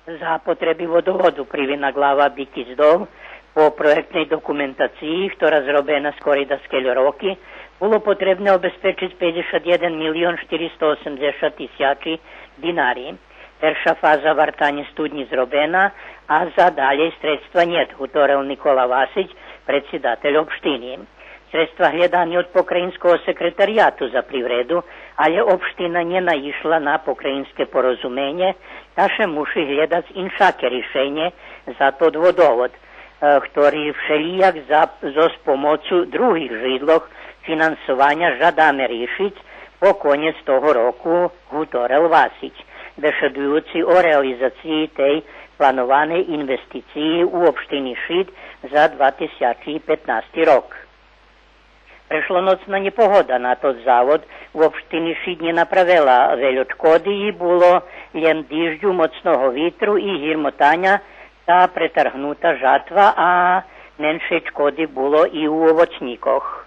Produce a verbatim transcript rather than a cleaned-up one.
За потреби водоводу Привина Глава Бикиц Дол по проєктней документациї, хтора зробена скори даскельо роки, було потребне обезпечиц пейдзешат єден милион штиристо осемдзешат тисячи динари. Перша фаза вартаня студнї зробена, а за далєй средства нєт, гуторел Никола Васич, предсидатель општини. Средства глєдани од Покраїнского секретарияту за привреду, алє општина нє наишла на покраїнске порозуменє, та ше муши глєдац иншаке ришенє за тот водовод, е, хтори вшелїяк за, зоз помоцу других жидлох финансованя жадаме ришиц по конєц того року, гуторел Васич, бешедуюци о реализациї тей планованей инвестициї у општини Шид за два тисячи петнасти рок. Прешлоноцна нєпогода на тот завод у општини Шид нє направела вельо шкоди, и було лєм дижджу, моцного витру и гирмотаня та претаргнута жатва, а меншей шкоди було и у овоцнїкох.